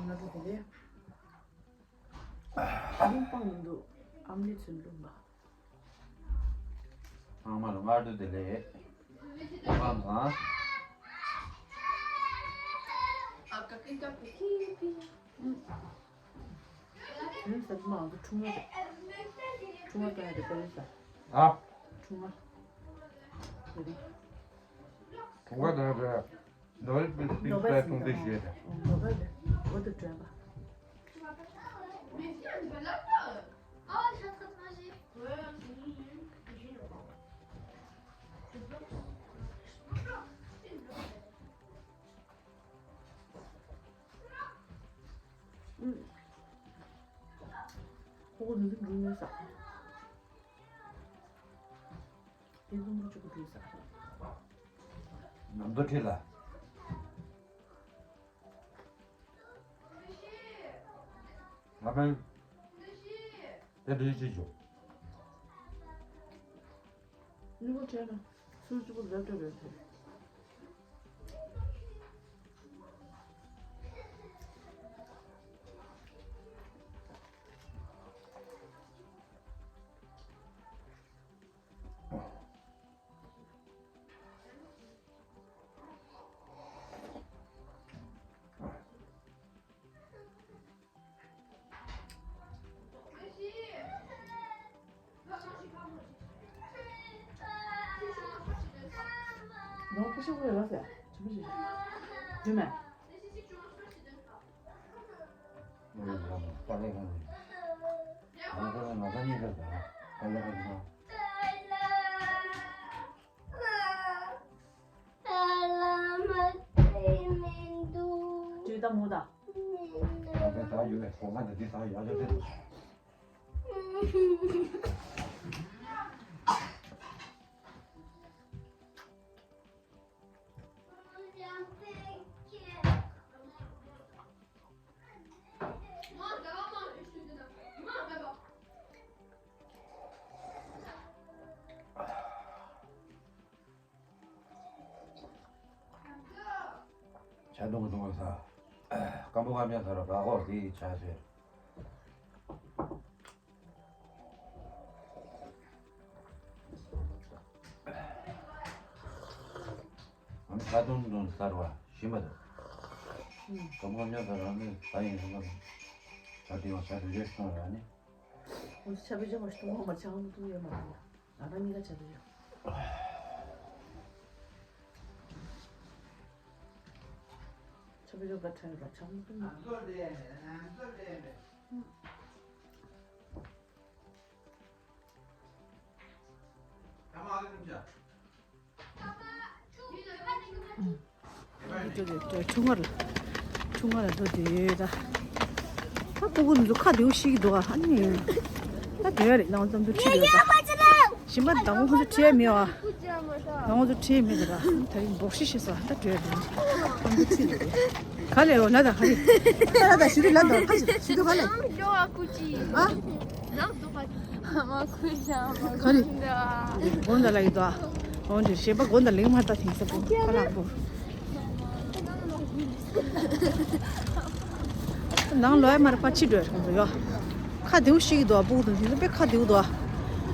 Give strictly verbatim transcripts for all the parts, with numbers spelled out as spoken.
ང་ཚོ་དེ་ལས་ཨ་ལུང་སྤང་མི་འདུག་ཨམ་ལི་ཚོན་ལུང་པ། ཚང་མ་ལ་སྔ་དྲོ་བདེ་ལེགས། ལམ་སང་། ཨུམ། ཡིན་ཟེར་མ་འདུག་ཁྲུང་བ་རེད། ཁྲུང་བ་ཀྱང་རེད་པས་ཟ། ཨ། ཁྲུང་བ། རེད། ཁྲུང་བ་དང་རེད། ནོར་པི་པི་པའི་ཐུང་དེ་ཞེས་དང་། ནོར་པ་རེད། འོ་དེ་དྲན་པ། ཁོ་ཁོ་ནི་འདི་འགྲོ་མེད་ས། དེ་ཚོ་མི་གཅིག་པུ་འགྲོ་ས། ནམ་དུ་ཁྲིད་ལ། ང་ཕན། དེ་འདྲའི་ཅི་བྱུང་། ནུ་བོ་ཁྲལ་ན་སུ་གཅིག་པུ་ལབ་སྤྲད་རེད་དེ། ནོར་ཕུ་ཤུ་གུ་ཡོད་ཟེར། ཆུ་མི་ཤེས། དུས་མེད། ཅེས་ད་མོ་ད། ཆ་དུང་དུང་ས། སྐམ་པོ་སྐམ་ཡང་ས་ར་བ་གོ་དེ་ཆ་ཟེར། ཨ་ནི་ཁ་ཏོན་ཏོན་གསར་བ་ཞིམ་པ་དང་། ཀམ་ཀམ་ཉག་ག་རང་ནི་ད་ཡིན་རུང་ང་ནི་ད་དེ་བ་ཆ་དུ་རེ་སོང་ར་ནི། འོ་ཆ་བི་ཇོ་མ་ཤི་ཏུ་མོ་མ་ཆང་མི་ཏུ་ཡོད་མ་རེད། ང་རང་གཉིས་ཀ་ཆ་བི་ཇོ། ཆ་བི་ཇོ་ག་ཁྲལ་ར་ཆང་མི་ཏུ་མ། ཁྲུང་ངར་ཁྲུང་ངར་འགྲོ་དེ་ད། ད་སྤུ་གུ་འདུག་ཁ་བདེ་བོ་ཤི་གི་འདུག་ཨ་ནི། ད་བདེ་བ་རེད་ནང་ཙམ་དུ་ཁྲིད་ཡོད་ད། ཞིམ་པ་དང་པོ་ཁོ་ཚོ་ཁྲིད་མེད་བ། དང་པོ་ཁོ་ཚོ་ཁྲིད་མེད་ད་ར་ད་རིང་འབོག་ཤི་ཤི་སོ་ད་བྲོས་རེད། ཙམ་དུ་ཁྲིད་རེད། ག་ལེ་འོ་ན་ད་ག་རེ། ད་ད་ཞུ་དུ་ལ་ད་ཁ་ཞུ་དུ་ག་ལེ། ཨ། ག་རེ། དགོན་ད་ལ་ཡི་དོ། འོན་ཏེ་ཞེས་པ་དགོན་ད་ལིང་མ་ལྟ་དེང་ས་པོ་ཁ་ལག་པོ། ནང་ལོ་ཡ་མར་པ་ཅི་འགྲོ་ཡ་ཁོང་ཚོ་ཡོ། ཁ་བདེའུ་ཞིག་གི་དོ་སྤུ་གུ་དང་དེང་ས་པེ་ཁ་བདེའུ་དོ།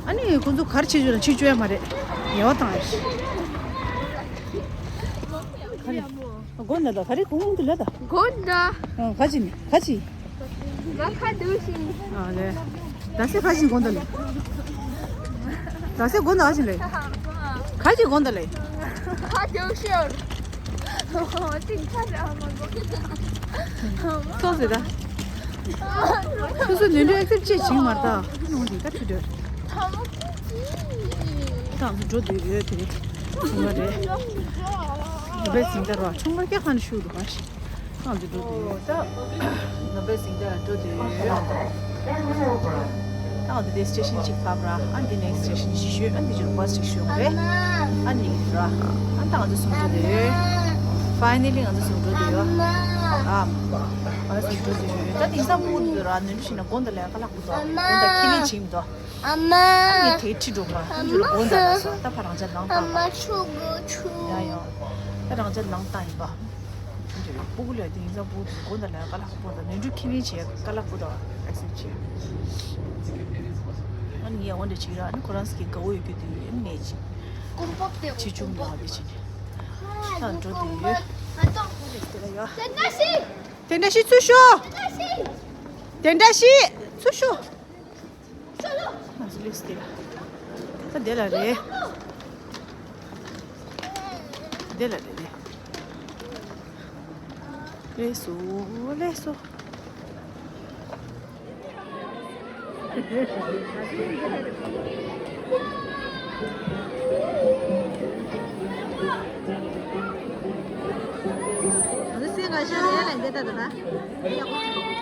ཨ་ནི་ཁོང་ཚོ་གར་ཆེ་ཆུ་ལ་ཆེ་ཆུ་ཡ་མ་རེད། ཉེ་བ་བཏང་ཡ་ཞིག་དགོན་ད་ད་ག་རེ་གོང་དུ་ལ་ད། དགོན་ད། ཨང་ག་ཅི་ནི་ག་ཅི། ང་ཁ་འདུག་ཤིང་། ཨ་ལེ། ད་སེ་ག་ཅི་དགོན་ད་ལེ། ད་སེ་དགོན་ད་ག་ཅི་ལེ། ག་ཅི་དགོན་ད་ལེ། ཁ་འདུག་ཤོར། ཏིང་ཁ་ར་མ་གོ། སོ་སེ་ད། སོ་སོ་ནུས་འདྲ་ཨེག་སེབ་ཅེས་བྱིང་མ་ད། ནོ་འདི་ད་ཁྲི་འདོད། ད་མོ་ཁུ་ཅི། ད་འགྲོ་འདོད་ཡོད་དེ། ཚུང་བ་རེད། ནུ་བའི་ཟིང་ད་རོ་ཆུང་མ་སྐྱ་ཁ་ནས་ཤུགས་འདུག་ག་ཤི། ཏང་ཙི་འགྲོ་དུས་ད། ནོ་བེལ་སིང་ད་འགྲོ་དུས། ཏང་ཙི་དེ་སི་ཊེ་ཤན་གཅིག་ཕབ་ར། ཨ་འདི་ནེག་སི་ཊེ་ཤན་གཅིག་ཤོད། ཨ་འདི་ཅུར་བྷ་སི་གཅིག་ཤོད་རེད། ཨ་ནི་ར། ཨ་ཏང་ཙི་གསུམ་འགྲོ་དུས། ཕའི་ནལ་ལི་ང་ཚོ་གསུམ་འགྲོ་དུས། ཨ། ཨ་ཙི་འགྲོ་དུས། ད་དེང་སང་ཕུག་དུས་ར་ནུ་འདྲུ་ཤི་ན་དགོན་ད་ལས་ཀ་ལག་པོ་དོ། དགོན་ད་ཁི་ལི་བྱིན་དོ། ཨ་མ། ངས་དེ་ཁྲིད་འགྲོ་མ། ཨ་མ། འཇུ་ལ་དགོན་ད་ལ་སོ་ད་ཕ་རང་ཅག་ནང་ཨ་མ་ཏང་ཆུ་གོ་ཆུ། ཡ་ཡོ། ད་རང་ཅག་ནང་ཏང་ཡིན་པ། སྤུ་གུ་ལ་དེ་ཡིན་ཙང་སྤུ་གུ་དེ་མགོ་ནང་ལ་དཀའ་ལས་ཁག་པོ་དང་ནོར་འཁྲུལ་ཁས་ལེན་བྱེད་ཡ་དཀའ་ལས་ཁག་པོ་དང་ཨེག་སེབ་བྱེད་ཡ། ཨ་ནི་ངས་འོ་འདྲ་བྱེད་ཀྱི་ར། ཨ་ནི་ཁོ་རང་ཚོ་གི་དགའ་བོ་ཡོད་རྒྱུ་དེ་ཡིན་ནས་ཅི། ཆེ་ཆུང་ཡོད་དེ་བྱེད་ནས་ད་འགྲོ་དེ་ཡོད། དེ་ལ་ཡོད། དེ་འདྲ་ཞིག་ཚུར་ཤོག་དེ་འདྲ་ཞིག་ཚུར་ཤོག་ང་ཚོ་སླེབས་སོང་། ད་དེ་ལ་རེད། དེ་ལ་རེད་རེད། སླེབས་སོང་། སླེབས་སོང་། ང་ཚོ་སེམས་ཁ་ཤས་ལས་ལས་འདི་ལྟ་འདུག་ན། དབུས་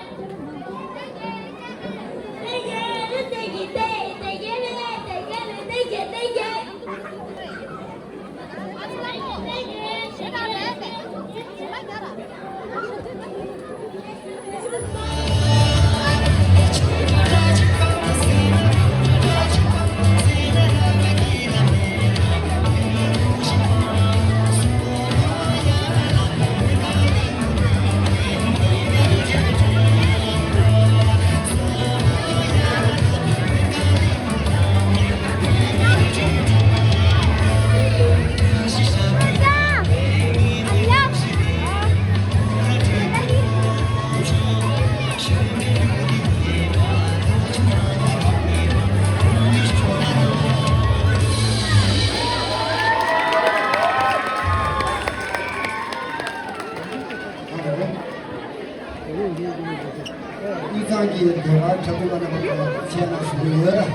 གཙང་གི་ཟློས་གར་འཁྲབ་སྟོན་པ་རྣམ་པ་ཚོ་ཆེད་གནང་ཞུ་གི་ཡོད།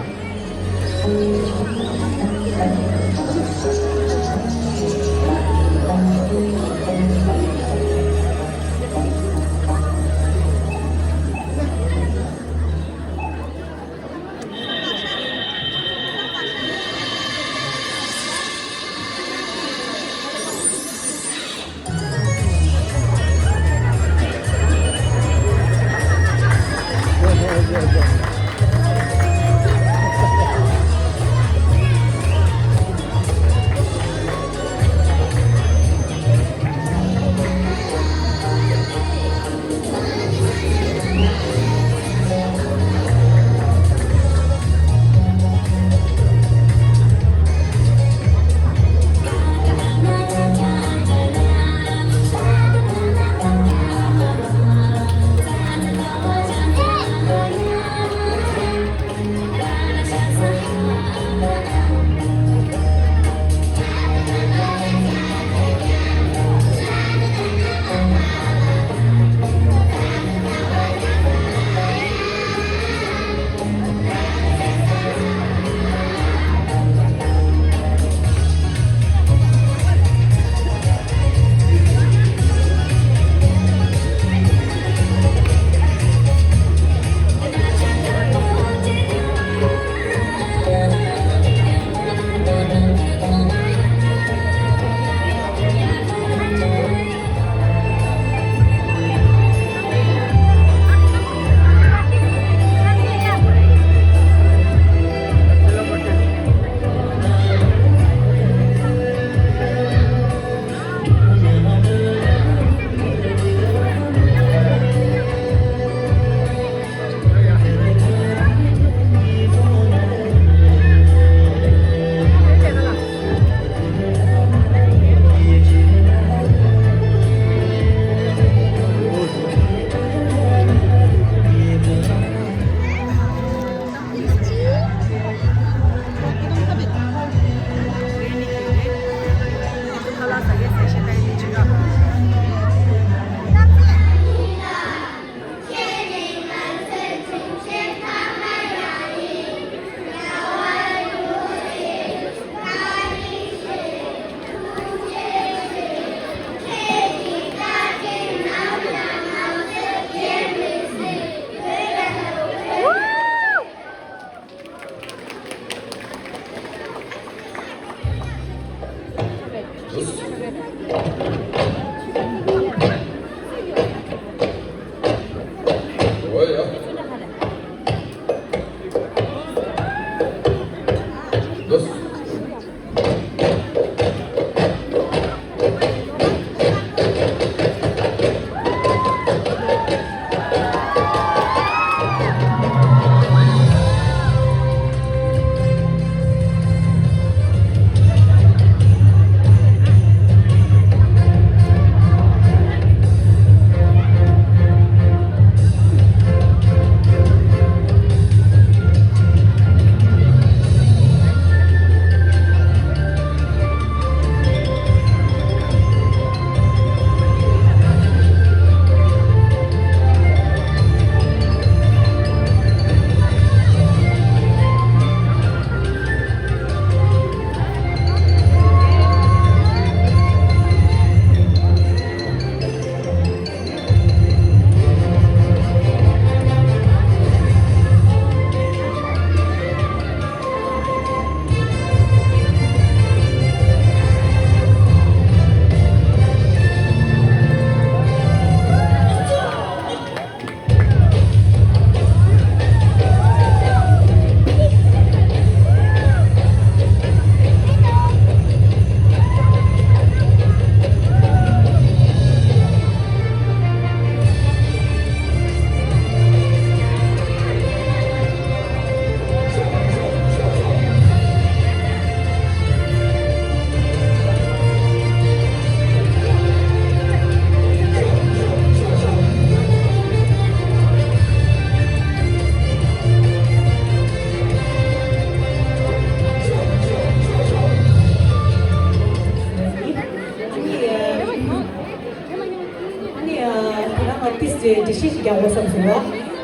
ཏིས་ཀྱི་འགྲེལ་བཤད་ཅིག་རྒྱག་དགོས་བསམ་སོང་བ།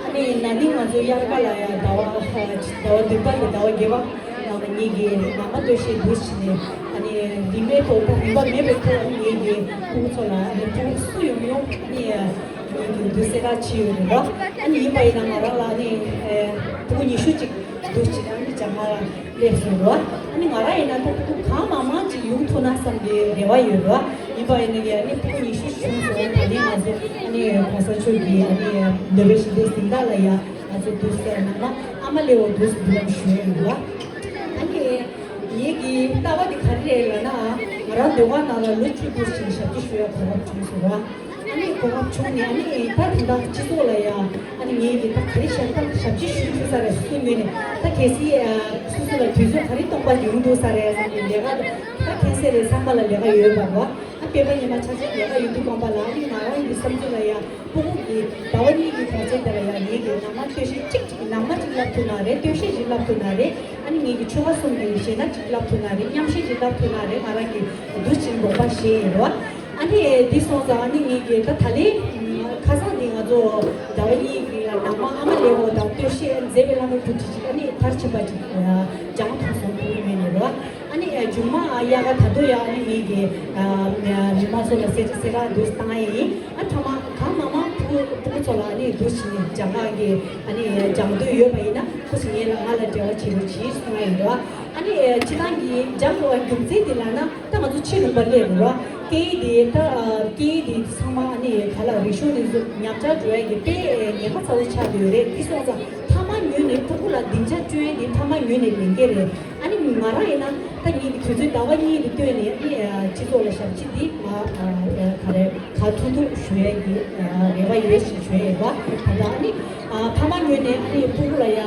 ཨ་ནི་ན་ནིང་ང་ཚོ་དབྱར་ཁ་ལ་ཡང་ཟླ་བ་ཟླ་བ་བདུན་པ་དང་ཟླ་བ་བརྒྱད་པ་ནང་ལ་ངེད་ཀྱིས་ནང་མ་སྟོད་གཞས་འདུག་བྱས་ནས། ཨ་ནི་རིན་མེད་ཐོག་ད་རིན་པ་མེད་པའི་ཐོག་ངེད་ཀྱི་ཕྲུ་གུ་ཚོ་ལ་ཨ་ནི་ཕྲུ་གུ་སུ་ཡོང་ཡོང་ཨ་ནི་ངེད་ཀྱིས་འདུག་གསལ་བསྒྲགས་བྱས་ཡོད་རེད་བ། ཨ་ནི་ཡིན་པ་ཡིན་ན་ང་རང་ལ་ཨ་ནི་ཕྲུ་གུ་ཉི་ཤུ་ཅིག་འདུག་བྱས་ནས་ཨ་ནི་ལྕང་མ་ལ་སླེབས་སོང་རོ། ཨ་ནི་ང་རང་ཡིན་ན་ད་ཕྲུ་གུ་གང་མང་མང་ཅིག་ཡོང་ཐུབ་ན་བསམ་པའི་རེ་བ་ཡོད་རོ། ཡིན་པ་ཡིན་ན་ཡང་ཨ་ནི་ཕྲུ་གུ་ཉི་ཤུ་བྱུང་སོང་། ད་ནི་ང་ཚོ་ཨ་ནི་གོང་ས་མཆོག་གི་ཨ་ནི་ནོ་བེལ་ཞི་བདེའི་གཟེངས་རྟགས་ལ་ཡང་ང་ཚོ་འདུག་སེ་ནང་མ་ཨ་མ་ལེའོ་འདུག་སེ་འབུལ་ལམ་ཞུ་ཡ་ཡོད་རོ། ཨ་ནི་ངེད་ཀྱི་ལྟ་བ་འདི་ག་རེ་རེད་ལབ་ན། ང་རང་ཟློས་གར་ནང་ལ་ལོ་བཅུ་དགུ་ཞིག་ཞབས་ཕྱི་ཞུ་ཡ་གོ་སྐབས་བྱུང་སོང་རོ། ཨ་ནི་གོ་སྐབས་བྱུང་ནས་ཨ་ནི་ད་དེ་འདྲ་སྤྱི་ཚོགས་ལ་ཡ་ཨ་ནི་ངེད་ཀྱི་ད་ག་རེ་ཞབས་ད་ཞབས་ཕྱི་ཞུ་ཐུབ་ས་རེད། སུ་ངོས་ནས་ད་གལ་སྲིད་ཨ་སོ་སོ་ལ་དུས་ཚོད་ག་རེ་སྟོང་པ་ཡོང་འདུག་ས་རེད་བསམ་པའི་ལས་ཀ་ད་ཁྱད་བསད་རེད། ཚང་མ་ལ་ལས་ཀ་ཡོད་པ་རོ། ཨ་སྤེལ་པ་ཉི་མ་ཆ་ཆེན་ལས་ཀ་ཡོད་དུས་ཁོམ་པ་ལ་ཨ་ནི་ང་རང་གི་བསམ་ཚུལ་ལ་ཡ་ཕྲུ་གུ་གི་ཟླ་བ་གཉིས་ཀྱི་གྲོང་ཚོ་དེ་ལ་ཡ་ངེད་ཀྱི་ནང་མ་སྟོད་གཞས་གཅིག་གཅིག་ནང་མ་གཅིག་བསླབ་ཐུབ་ན་རེད། སྟོད་གཞས་གཅིག་བསླབ་ཐུབ་ན་རེད། ཨ་ནི་ངེད་ཀྱི་ཆོལ་ཁ་གསུམ་གྱི་གཞས་སྣ་གཅིག་བསླབ་ཐུབ་ན་རེད། མཉམ་གཞས་གཅིག་བསླབ་ཐུབ་ན་རེད། ང་རང་གི་འདུག་ཅིག་དགོངས་པ་བཞེས་ཡོད་རེད་བ། ཨ་ནི་འདི་སོང་ཙང་ཨ་ནི་ངེད་ཀྱི་ད་ད་ལན་ཁ་སང་འདི་ང་ཚོ་ཟླ་བ་གཉིས་ཀྱི་ནང་མ་ཨ་མ་ལེའོ་དང་སྟོད་གཞས་མཛད་པའི་བླ་མའི་བུ་ཁྲིད་ཅིག་ཨ་ནི་མཐར་ཕྱིན་པ་ཅིག་སྦྱངས་ཐུབ་སོང་ཐུབ་ཀྱི་མེད་ནས་རེད་བ། ཨ་ནི་མཇུག་མ་དབྱར་ཁ་ད་དུང་ཡང་ཨ་ནི་ངེད་ཀྱི་མི་མང་ཚོ་ལ་གསལ་བྱེད་གསལ་བསྒྲགས་འདུག་བཏང་ཡ་ཡིན། ཨ་ཕ་མ་གང་མང་མང་ཕྲུ་གུ་ཕྲུ་གུ་ཚོ་ལ་ཨ་ནི་འདུག་བྱས་ནས་སྦྱང་ག་གི་ཨ་ནི་སྦྱང་འདོད་ཡོད་པ་ཡིན་ན་ཁོ་ཚོ་ངེད་ལ་ང་ལ་འབྲེལ་བ་བྱེད་རོགས་གྱིས་གསུང་ཡ་ཡིན་རེད་བ། ཨ་ནི་སྤྱིར་བཏང་གི་སྦྱང་དགོས་པ་རྒྱུ་མཚན་འདི་ལབ་ན་ད་ང་ཚོ་ཕྱི་ལུང་པ་སླེབས་རེད་བ། སྐད་ཡིག་འདི་ད་སྐད་ཡིག་འདི་ཚང་མ་ཨ་ནི་ག་ལ་རིག་གཞུང་འདི་ཚོ་ཉམས་ཆག་འགྲོ་ཡ་གི་དཔེ་ངན་པ་ཚ་བོ་ཆགས་བསྡད་ཡོད་རེད། འདི་སོང་ཙང་ཕ་མ་ངོས་ནས་ཕྲུ་གུ་ལ་སྡིངས་ཆ་སྤྲོད་ཡ་འདི་ཕ་མ་ངོས་ནས་ལས་འགན་རེད། ཨ་ནི་ང་རང་ཡིན་ན་ད་ངེད་ཀྱི་དུས་ཚོད་ཟླ་བ་གཉིས་ཀྱི་སྟོད་ནས་ཨ་ནི་སྤྱི་ཚོགས་ལ་ཞབས་ཕྱི་འདི་ང་ག་རེ་ག་ཐུབ་ཐུབ་ཞུ་ཡ་གི་རེ་བ་ཡོད་ཞེས་ཞུ་ཡ་ཡིན་པ། ད་ལྟ་ཨ་ནི་ཕ་མ་ངོས་ནས་ཨ་ནི་ཕྲུ་གུ་ལ་ཡ་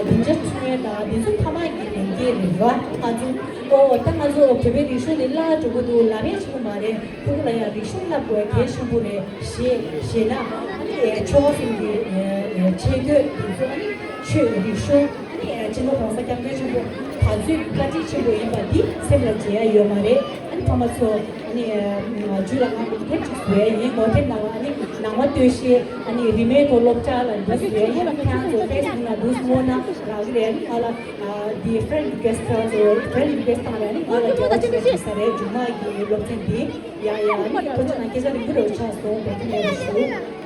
སྡིངས་ཆ་སྤྲོད་ཡ་དང་འདི་ཚོ་ཕ་མ་གི་ལས་འགན་རེད་བ། ང་ཚོ་ཨོ་ད་ང་ཚོ་བོད་པའི་རིག་གཞུང་འདི་བརླག་འགྲོ་གི་འདུག་ལབ་ཡ་ཞིག་མ་རེད། ཕྲུ་གུ་ལ་ཡང་རིག་གཞུང་བསླབ་དགོས་གལ་ཆེན་པོ་རེད། ཞེས་ཞེ་ན་ཨ་ནི་ཆོལ་ཁ་གསུམ་གྱི་ཆེ་བསྟོད་དེ་ཚོ་ཨ་ནི་ཆོས་རིག་གཞུང་ཨ་ནི་སྤྱི་ནོར་༸གོང་ས་༸སྐྱབས་མགོན་ཆེན་པོ་ག་ཚོད་བཀའ་དྲིན་ཆེན་པོ་ཡིན་པ་འདི་སེམས་ལ་འཇལ་ཡ་ཡོད་མ་རེད། ཨ་ནི་ཕ་མ་ཚོ་ཨ་ནི་རྒྱུད་ལ་ང་ངོ་དེབ་ཅིག་བཟོ་ཡ་ཡིན། ངོ་དེབ་ནང་ལ་ཨ་ནི་ནང་མ་སྟོད་གཞས་ཨ་ནི་རིན་མེད་ཐོག་སློབ་གྲྭ་ལ་འདུག་བཟོ་ཡ་ཡིན། ཁྱེད་རང་ཚོ་ཕེ་སི་བུག་ནང་འདུག་བཟོ་ན་རག་གི་རེད། ཨ་ནི་ང་ལ་འདི་friend request ཁྱེད་རང་ཚོ་friend request བཏང་རེད། ཨ་ནི་ང་ལ་འབྲེལ་བ་བྱེད་ཡ་ཅིག་ས་རེད། མཇུག་མ་གི་སློབ་ཚན་འདི། ཡ་ཡ། ཨ་ནི་ཁོ་ཚོ་ནང་སྐད་ཆ་རིང་པོ་རེ་བ་ཆགས་སོང་། བོད་ཀྱི་མེད་པ་ཞུ།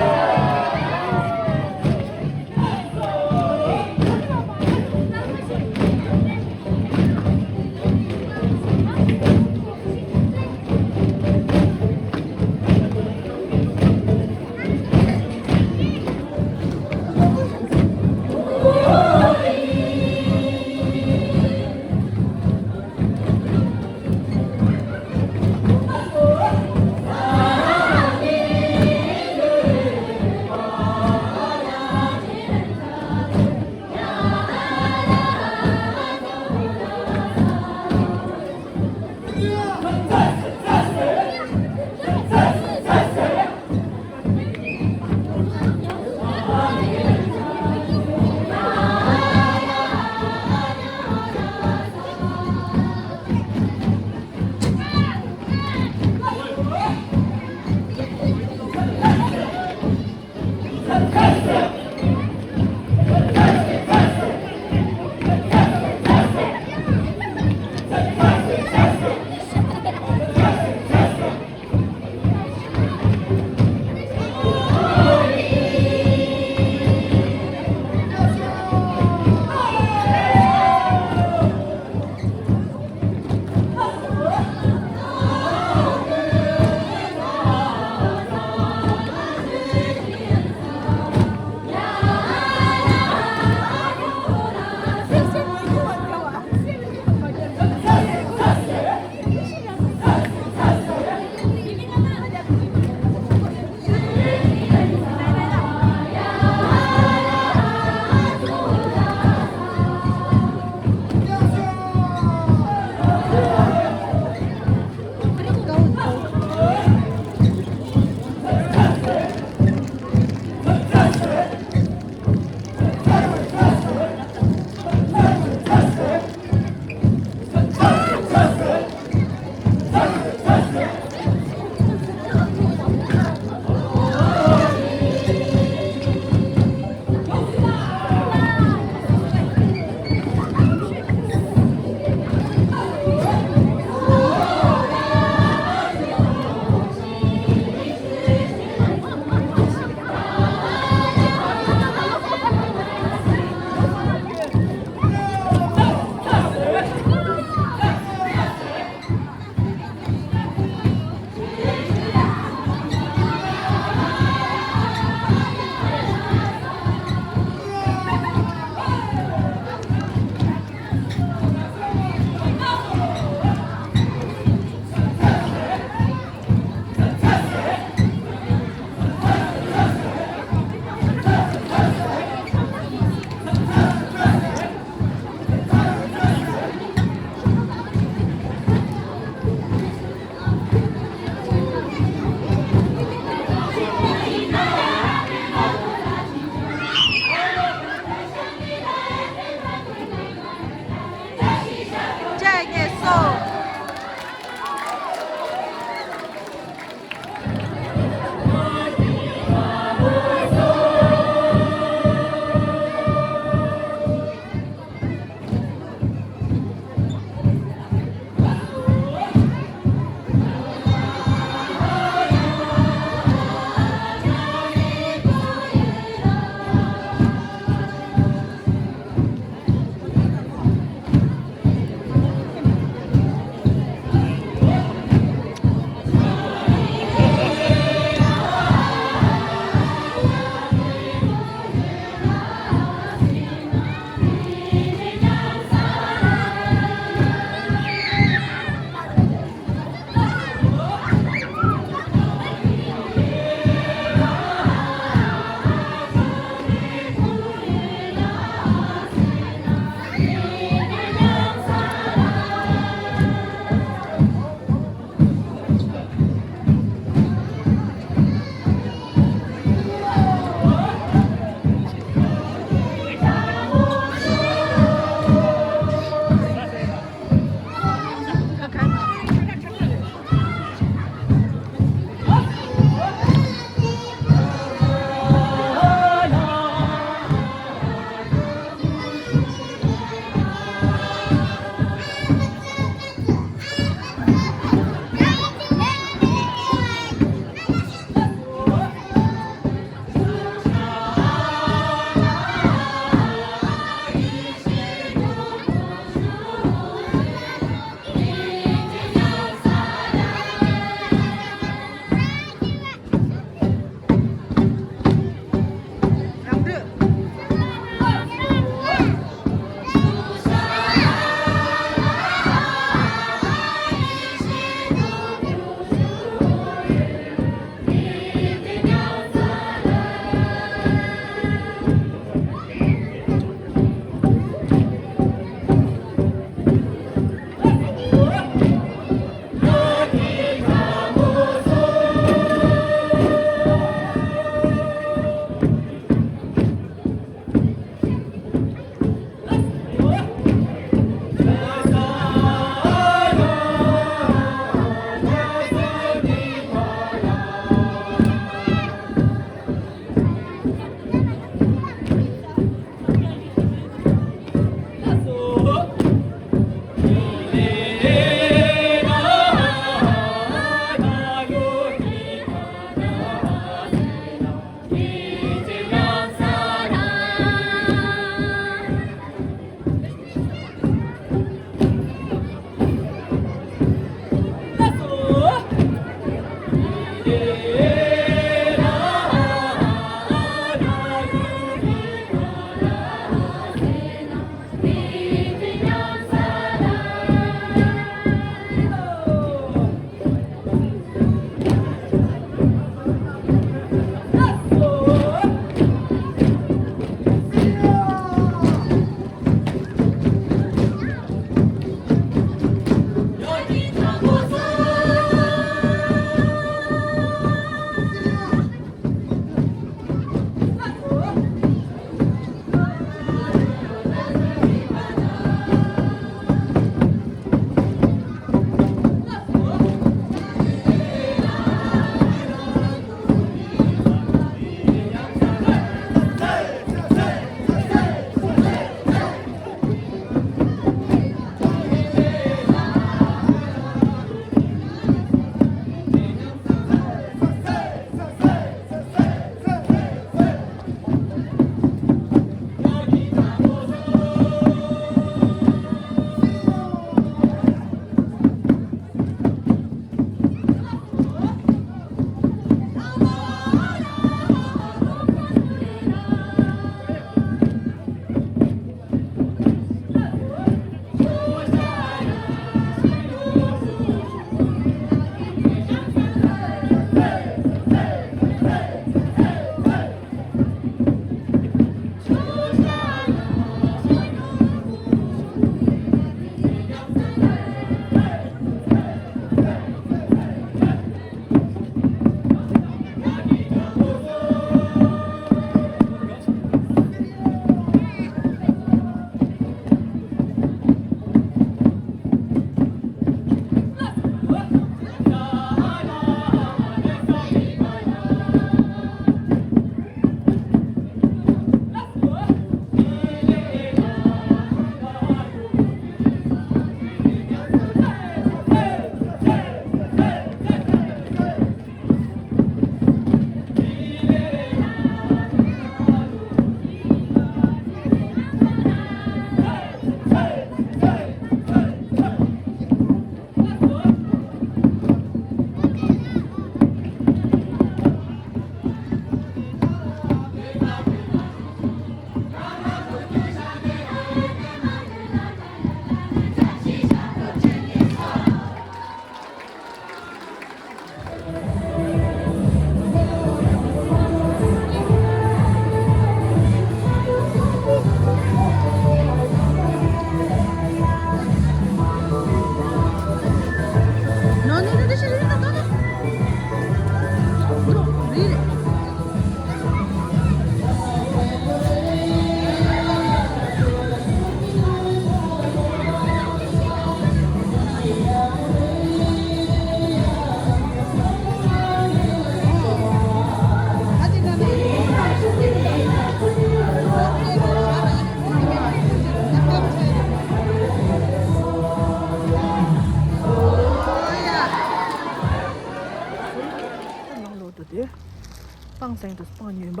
སྤང་ཟ་ཡིན་འདུག་སྤང་ཉོས་པ།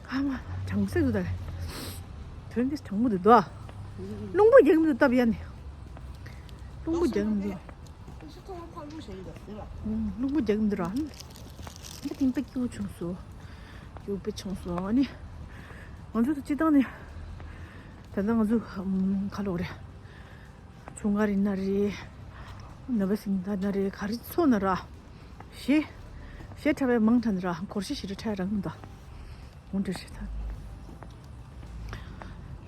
ཨ་མ། གྲང་སེ་འདུག་ད། དོན་འདི་གྲང་མོ་འདུག་དོ། རླུང་བུ་རྒྱག་གི་མི་འདུག་སྟབས་ཡག་ནས། རླུང་བུ་རྒྱག་གི་མི་འདུག་རླུང་བུ་རྒྱག་གི་མི་འདུག་ར། ད་དེང་ད་སྐྱིད་པོ་བྱུང་སོང་། སྐྱིད་པོ་དཔེ་བྱུང་སོང་། ཨ་ནི། ང་ཚོ་ད་སྤྱི་བཏང་ནས། ད་ལྟ་ང་ཚོ་ཁ་ལོག་རེད། ཆུང་ང་རི་ན་རེ། ནབ་སིང་ད་ན་རེ་ག་རེ་ཚོ་ན་ར། ཞེ། ཞེ་ཁྲ་བའི་མང་ཁྲ་ན་ར་འཁོར་ཞེ་ཞེ་ཁྲ་རང་ད། འོང་འདྲ་ཞེ་ད།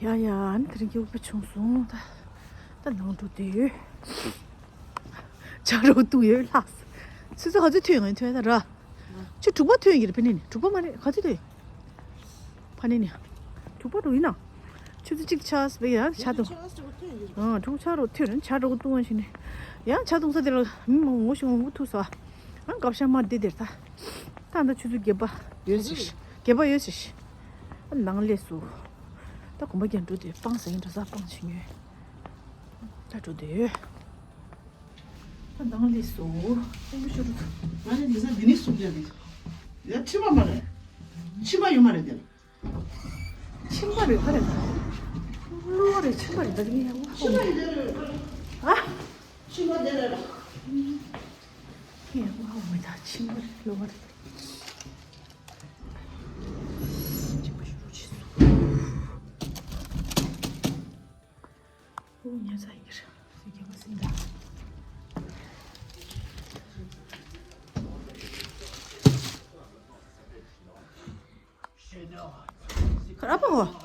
ཡ་ཡ་ཨ་ནི་དེ་རིང་སྐྱིད་པོ་དཔེ་བྱུང་སོང་ད། ད་ནང་འགྲོ་དུས། ཇ་རོ་བཏུང་ཡོད་ལགས། ཆུ་ཚོད་ག་ཚོད་ཐོན་ཡོང་ཐོན་ད་ར། ཆུ་དྲུག་པ་ཐོན་ཡོད་རེད་ཕ་ནི་ནི་དྲུག་པ་མ་རེད་ག་ཚོད་ཐོན། ཕ་ནི་ནི། དྲུག་པ་རུ་ཡིན་ན། ཆུ་ཚོད་གཅིག་ཆགས་པས་ཡང་ཇ་བཏུང་། ཨང་དྲུག་ཆགས་རུ་ཐོན་རེད་ཇ་རོ་བཏུང་བ་ཞིག་ནི། ཡང་ཇ་བཏུང་ས་དེ་ལ་མི་མང་ངོ་ཤེས་ངོ་ཐུག་ས། ཨང་སྐབས་ཤ་མ་བདེ་དེར་ད། ད་ད་ཆུ་ཚོད་བརྒྱད་པ་ཡོད་ཟེར། བརྒྱད་པ་ཡོད་ཟེར། ནང་ལས་སུ། ད་གོམ་པ་རྒྱག་འགྲོ་དུས་སྤང་ཟ་ཡིན་འགྲོ་ས་སྤང་བྱེད་ཉོས། ད་འགྲོ་དུས། ད་ནང་ལས་སུ། སེམས་ཤོར་འགྲོ། ང་ནི་ལི་ས་འདི་ནི་སུ་རྒྱག་གི། ཡ་ཁྲི་མ་མ་རེད། ཁྲི་མ་ཡོད་མ་རེད་དེ། ཁྲི་མ་རེད་ག་རེད། གློ་བ་རེད་ཁྲི་མ་རེད་ད་གིན་ཡང་ཁྲི་མ་ཡོད་རེད། ཨ། ཁྲི་མ་དེ་རེད། ཡང་ཧ་མི་ད་ཁྲི་མ་རེད་གློ་བ་རེད། ཁྲི་མ་ཤོར་འགྲོ་ཆེ་སུ། ཨོ་ཉལ་ས་ཡིན་གྱི་རེད། སི་ཁྱེད་པ་སིན་ད། ཁ་ར་པ་འོ།